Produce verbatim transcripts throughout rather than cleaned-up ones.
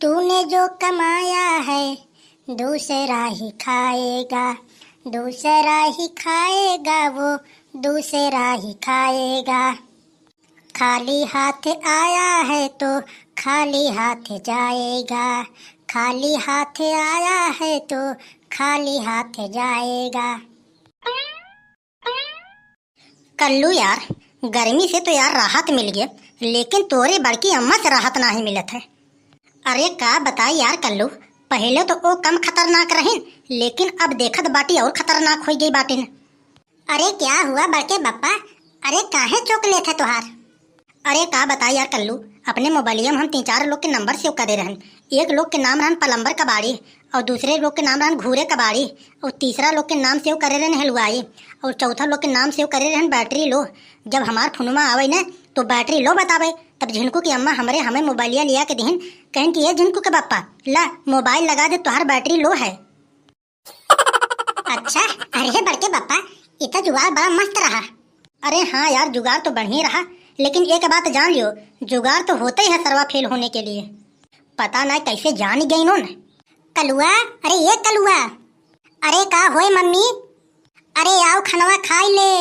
तूने जो कमाया है, दूसरा ही खाएगा, दूसरा ही खाएगा, वो दूसरा ही खाएगा। खाली हाथ आया है तो खाली हाथ जाएगा, खाली हाथ आया है तो खाली हाथ जाएगा। कल्लू यार, गर्मी से तो यार राहत मिल गया, लेकिन तोरे बड़की अम्मा से राहत नाही मिलत है। अरे का बताई यार कल्लू, पहिले तो ओ कम खतरनाक रहिन, लेकिन अब देखत बाटी और खतरनाक होइ गई बाटिन। अरे क्या हुआ बड़के बप्पा? अरे काहे चोक लेत है तोहार? अरे का बताई यार कल्लू, अपने मोबाइलिया में हम तीन चार लोग के नंबर सेव करे रहन। एक लोग के नाम रहन पलम्बर कबाड़ी, और दूसरे लोग के नाम रहन घूरे कबाड़ी, और तीसरा लोग के नाम सेव करे रहन हलवाई, और चौथा लोग के नाम सेव करे रहन बैटरी लो। जब हमार फोनमा आवे न तो बैटरी लो बतावे, तब झिनकू की अम्मा हमरे हमें मोबाइलिया लिया के दिहिन, कहिन कि ये झिनकू के बप्पा, ला मोबाइल लगा दे, तोहार बैटरी लो है। अच्छा, अरे बड़के बप्पा, ई त जुगाड़ बड़ा मस्त रहा। अरे हाँ यार, जुगाड़ तो बढ़िया रहा, लेकिन एक बात जान लियो, जुगाड़ तो होते ही है सरवा फेल होने के लिए। पता ना कैसे जान गई नोन। कलुआ, अरे ये कलुआ। अरे का होए मम्मी? अरे आओ खनवा खाई ले।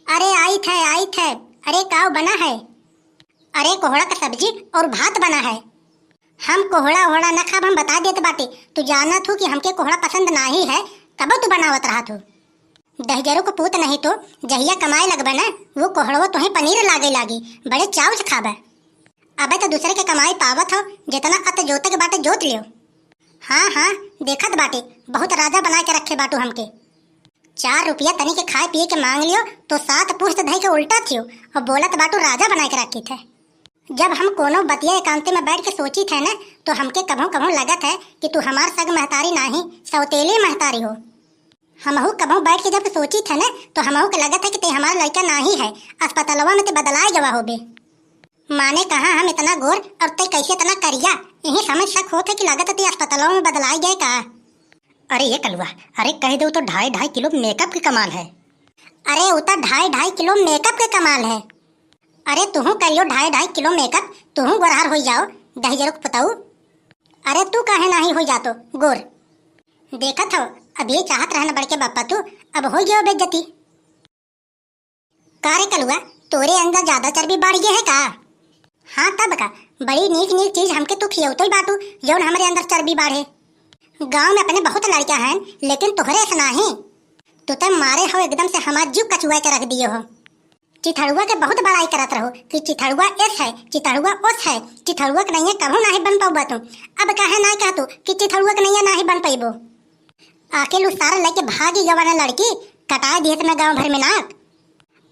अरे आइत है, आइत है। अरे काव बना है? अरे कोहड़ा का सब्जी और भात बना है। हम कोहड़ा ओहड़ा न खाब, हम बता देत बाटे। तू जानत हूँ कि हमके कोहड़ा पसंद नाही है, तबो तू बनावत रहत हूँ। दहिजरू को पूत नहीं तो जहिया कमाए लगबे न, वो कोहड़वा तोहे पनीर लागे लागी, बड़े चाव से खाबे। अबे तो दूसरे के कमाई पावत हो, जितना अत जोते के बाटे जोत लियो। हाँ हाँ, देखत बाटे, बहुत राजा बना के रखे बाटू हमके। चार रुपया तनी के खाए पिए के मांग लियो तो सात पुश्त धई के उल्टा थियो और बोलत बाटू राजा बनाए के रखी थे। जब हम कोनो बतिया एकांते में बैठ के सोची थे न, तो हमके कभों कभों लगत है कि तू हमार सग महतारी नाही, सौतेली महतारी हो। हमहू कभों बैठ के जब सोची थे न, तो हमहू के लगत है कि ते हमार लड़का नाही है, अस्पतालवा में ते बदलाए गवा होबे। माने कहाँ हम इतना गोर और ते कैसे इतना करिया? यही समझ शक होत है कि लागत है ते अस्पतालों में बदलाई गए का। अरे ये कलुआ, अरे कह दो तो ढाई ढाई किलो मेकअप के कमाल है। अरे उ तो ढाई ढाई किलो मेकअप के कमाल है। अरे तुहू करियो ढाई ढाई किलो मेकअप, तुहू गोरहर हो जाओ, दहिजरुक पुतऊ। अरे तू काहे नाही हो जातो गोर? देखत हो, अभी चाहत रहना बड़के बापा तू, अब हो गयो बेइज्जती। का रे कलुआ, तोरे अंदर ज्यादा चर्बी बढ़ गए है का? हाँ तब का, बड़ी नीक नीक चीज हमके तू खियौतो ही बाटू, जौन हमरे अंदर चर्बी बाढ़े। गांव में अपने बहुत लड़का हैं, लेकिन तोहरे ऐसा नाही। तू तो मारे हो एकदम से हमार जीव कचुआ के रख दियो हो। चिथड़ुआ के बहुत बड़ाई करत रहो कि चिथड़ुआ एस है, चिथड़ुआ ओस है, चिथड़ुआ के नैया कभू नाही बन पौबा तू। अब काहे नाही कहतू कि चिथड़ुआ के नैया नाही बन पैबो? आखिर उ सारा लेके भागी गवा ना लड़की, कटाए दिए तना गांव भर में नाक।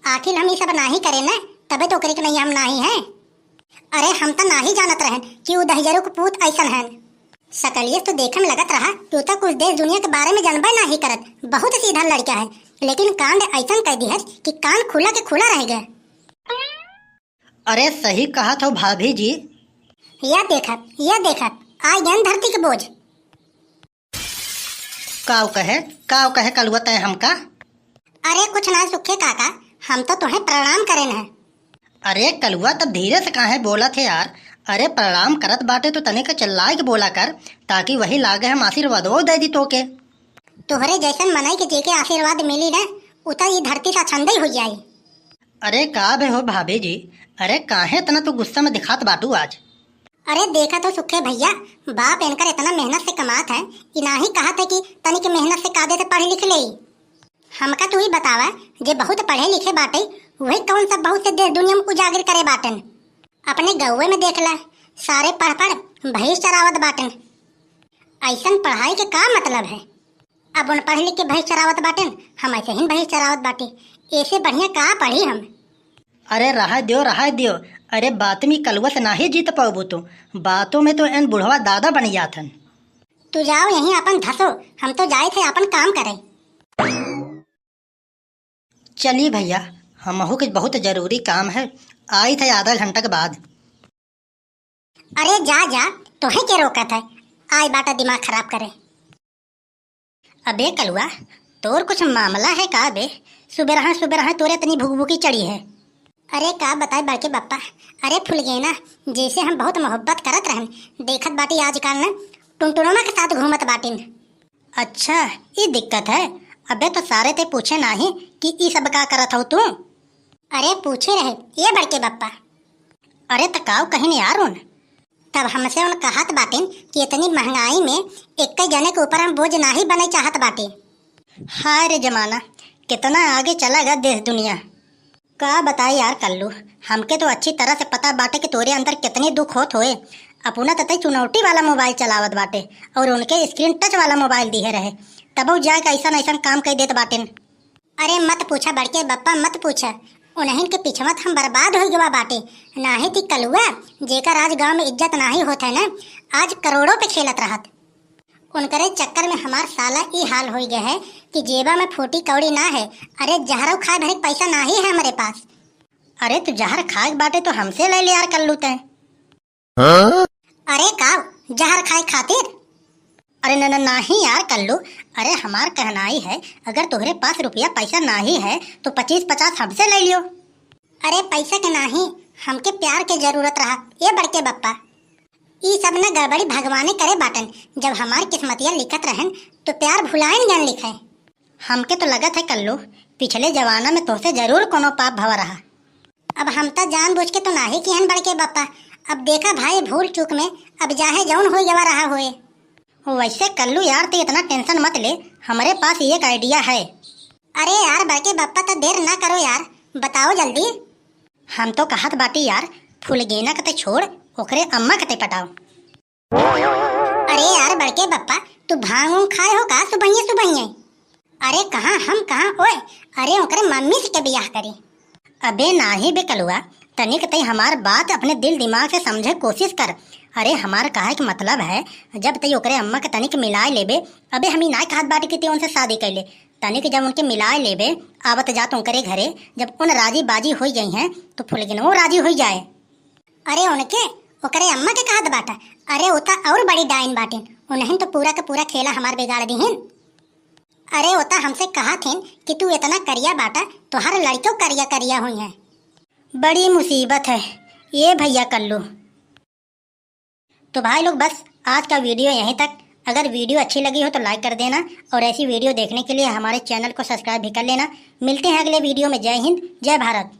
आखिर हम ई सब नाही करे न, तबे तो ओकरे के नैया हम नाही हैं। अरे हम त नाही जानत रहन कि उ दहिजरू के पूत ऐसन हन। सकलियस तो देखे में लगत रहा कि उ त कुछ देश दुनिया के बारे में जानबे नाही करत, बहुत सीधा लड़का है, लेकिन कांड ऐसन कर दिहस कि कान खुला के खुला रह गए। अरे सही कहत हो भाभी जी। या देखत, या देखत, आ गयन धरती के बोझ। काव कहे, काव कहे कलुआ तय हमका? अरे कुछ ना सुखे काका, हम तो तोहे प्रणाम करेन है। अरे कलुआ तब धीरे से काहे बोलत है यार? अरे प्रणाम करत बाटे तो तनिक चिल्लाए के बोला कर, ताकि वही लागे हम आशीर्वादो दे दी तोके। तोहरे जैसन मनई के जेके आशीर्वाद मिली ना, उ त ई धरती सा छंदई हो जाई। अरे का बे हो भाभी जी, अरे काहे इतना तू गुस्सा में दिखात बाटू आज? अरे देखा तो सुखे भैया, बाप इनकर इतना मेहनत से कमात है, ई नाही कहत है कि तनिक मेहनत से कायदे से पढ़ लिख लेई। हमका तू ही बतावा, जे बहुत पढ़े लिखे बाटे, वही कौन सब बहुत से देश दुनिया में उजागर करे बाटन। अपने गौवे में देख ला, सारे पढ़ पढ़ भैंस चरावत बाटन। ऐसन पढ़ाई के का मतलब है? अब उन पढ़ लिख के भैंस चरावत बाटेन, हम ऐसे ही भैंस चरावत बाटे। ऐसे बढ़िया का पढ़ी हम? अरे रहा दियो, रहा दियो। अरे बात में कलुआ से नाही जीत पाओबू तू, बातों में तो एन बुढ़वा दादा बन जात हन। तू जाओ यहीं अपन धसो, हम तो जाए थे अपन काम करे। चली भैया, हमहू के बहुत जरूरी काम है, आई थे आधा घंटा के बाद। अरे जा जा, तोहे के रोकत है, आए बाटा दिमाग खराब करे। अबे कलुआ, तोर कुछ मामला है का बे? सुबेरहा सुबेरहा तोरे इतनी भुकभुकी चढ़ी है। अरे का बताई बड़के बप्पा, अरे फुलगेना, जैसे हम बहुत मोहब्बत करत रहन, देखत बाटी आजकल न टुनटुनमा के साथ घूमत बाटिन। अच्छा, ई दिक्कत है। अबे तो सारे ते पूछे नाही कि ई सब का करत हऊ तू? अरे पूछे रहे, ए बड़के बप्पा। अरे त काऊ कहिन यार उन? तब हमसे उन कहत बाटिन कि इतनी महंगाई में एक जने के ऊपर हम बोझ नाही बने चाहत बाटे। हाय रे जमाना, कितना आगे चला गया देश दुनिया। का बताई यार कल्लू, हमके तो अच्छी तरह से पता बाटे कि तोरे अंदर कितनी दुख होत होए। अपना त तई चुनौटी वाला मोबाइल चलावत बाटे और उनके screen touch वाला मोबाइल दिहे रहे, तबहू जाके ऐसन ऐसन काम कई देत बाटिन। अरे मत पूछा बड़के बप्पा, मत पूछा। उन्हन के पिछवा त हम बर्बाद हो गवा बाटे। नाही ती कलुआ, जेकर आज गांव में इज्जत नाही होत है ना, आज करोड़ों पे खेलत रहत। उनकरे चक्कर में हमार साला ई हाल होई गए है कि जेबा में फूटी कौड़ी ना है। अरे जहरो खाए भरे पैसा नाही है हमरे पास। अरे तू जहर खाए के बाटे तो हमसे ले ले यार कल्लू तय। अरे का जहर खाए खातिर? अरे न, न, नाही यार कल्लू, अरे हमार कहनाई है, अगर तोहरे पास रुपया पैसा नाही है तो पच्चीस पचास हमसे ले लियो। अरे पैसा के नाही, हमके प्यार के जरूरत रहा, ए बड़के बप्पा। ई सब न गड़बड़ी भगवाने करे बाटन, जब हमार किस्मतिया लिखत रहन तो प्यार भुलाइन गन लिखे। हमके तो लगत है कल्लू, पिछले जमाना में तोहसे जरूर कोनो पाप भवा रहा। अब हम त जानबूझ के तो नाही किहन बड़के बप्पा। अब देखा भाई, भूल चूक में अब जाहे जौन होई गवा रहा होए। वैसे कल्लू यार, तू इतना tension मत ले, हमरे पास एक idea है। अरे यार बड़के बप्पा, त देर ना करो यार, बताओ जल्दी। हम तो कहत बाटी यार, फुलगेना के ते छोड़, ओकरे अम्मा के ते पटाओ। अरे यार बड़के बप्पा, तू भांग उंग खाए हो का सुबहिये सुबहिये? अरे कहाँ हम कहाँ ओए, अरे ओकरे मम्मी से के बियाह करी। अबे नाही बे कलुआ, तनिक तई हमार बात अपने दिल दिमाग से समझे कोशिश कर। अरे हमार कहे के मतलब है, जब तई ओकरे अम्मा के तनिक मिलाए लेबे, अबे हम ई नाय कहत बाटी कि तई उनसे शादी कर ले, तनिक जब उनके मिलाए लेबे, आवत जात उनकरे घरे, जब उन राजी बाजी होई गई हैं, तो फुलगिनवो राजी होई जाए। अरे उनके, ओकरे अम्मा के कहत बाटा? अरे उ त और बड़ी डाइन बाटिन, उन्हन तो पूरा के पूरा खेला हमार बिगाड़ दिहिन। अरे उ त हमसे कहत हिन कि तू इतना करिया बाटा, तोहार लड़िको करिया करिया हुई हैं। बड़ी मुसीबत है ये भैया कल्लू। तो भाई लोग बस आज का video यहीं तक। अगर video अच्छी लगी हो तो like कर देना और ऐसी video देखने के लिए हमारे channel को subscribe भी कर लेना। मिलते हैं अगले video में। जय हिंद, जय भारत।